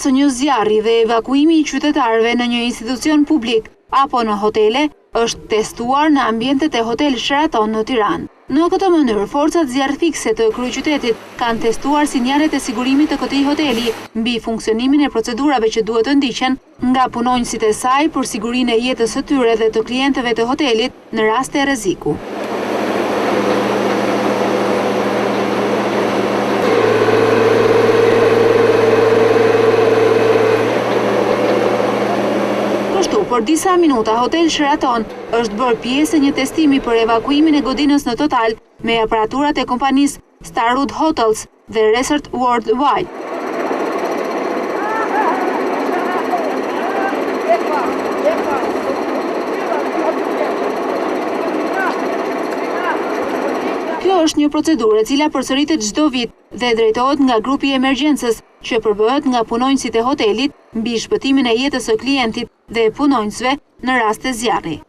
së një zjarri dhe evakuimi i qytetarëve në një institucion publik apo në hotele është testuar në ambientet e Hotel Sheraton në Tiranë. Në këtë mënyrë, forcat zjarrfikëse të kryeqytetit kanë testuar sinjalet e sigurimit të këtij hoteli mbi funksionimin e procedurave që duhet të ndiqen nga punonjësit e saj për sigurinë e jetës së tyre dhe të klientëve të hotelit në raste rreziku. Kështu, për disa minuta Hotel Sheraton është bërë pjesë e një testimi për evakuimin e godinës në total me aparaturat e kompanisë Starwood Hotels dhe Resort Worldwide. Kjo është një procedurë e cila përsëritet çdo vit dhe drejtohet nga grupi i emergjencës, që përbëhet nga punonjësit e hotelit mbi shpëtimin e jetës së klientit dhe punonjësve në raste zjarri.